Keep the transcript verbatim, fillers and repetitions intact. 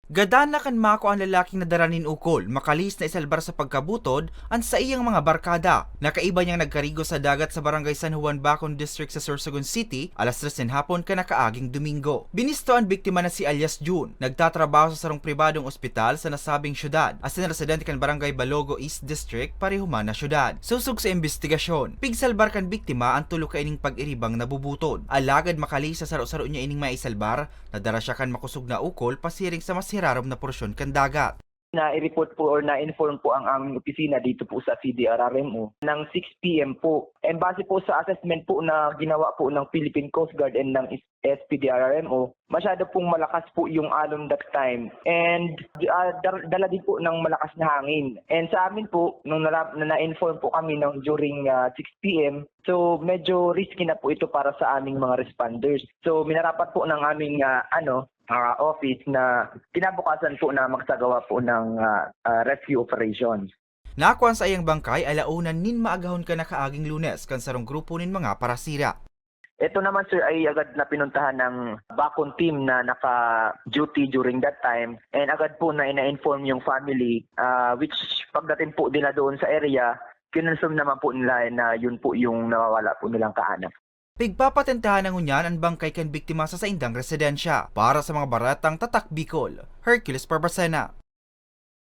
Gadan na kan makua an lalaking nadara nin ukol, makalihis na isalbar sa pagkabutod an saiyang mga barkada. Nakaiba niyang nagkarigo sa dagat sa Barangay San Juan, Bacon District sa Sorsogon City, alas tres nin hapon kan nakaaging Domingo. Binisto an biktima na si alias Jun. Nagtatrabaho sa sarong pribadong ospital sa nasabing syudad, asin residente kan Barangay Balogo East District, pareho man na syudad. Sosog sa imbestigasyon, pigsalbar kan biktima an tulo kaining pag-iribang nabubutod. Alagad makalihis sa saro-saro niya ining maisalbar, nadara siya kan makosog na ukol pasiring sa mas hirarom na porsyon kan dagat. Na-report po or na-inform po ang aming opisina dito po sa C D R R M O ng six P M po. And base po sa assessment po na ginawa po ng Philippine Coast Guard and ng S P D R R M O, masyado pong malakas po yung alon that time. And ah, dar- dala din po ng malakas na hangin. And sa amin po, nung nala- na na-inform po kami ng during ah, six P M, so medyo risky na po ito para sa aming mga responders. So minarapat po ng aming ah, ano, ah, office na kinabukasan po na magsagawa po ng ah, ah, rescue operations. Nakuan sa iyang bangkay alauna nin maagahon kan nakaaging Lunes kan sarong grupo nin mga parasira. Ito naman, sir, ay agad na pinuntahan ng Bacon team na naka-duty during that time, and agad po na ina-inform yung family, ah, which pagdating po nila doon sa area, kinonfirm naman po nila na yun po yung nawawala po nilang kaanak. Pigpapatentahan na ngunyan an bangkay kan biktima sa saindang residensya. Para sa mga baretang Tatak Bicol, Hercules Barbacena.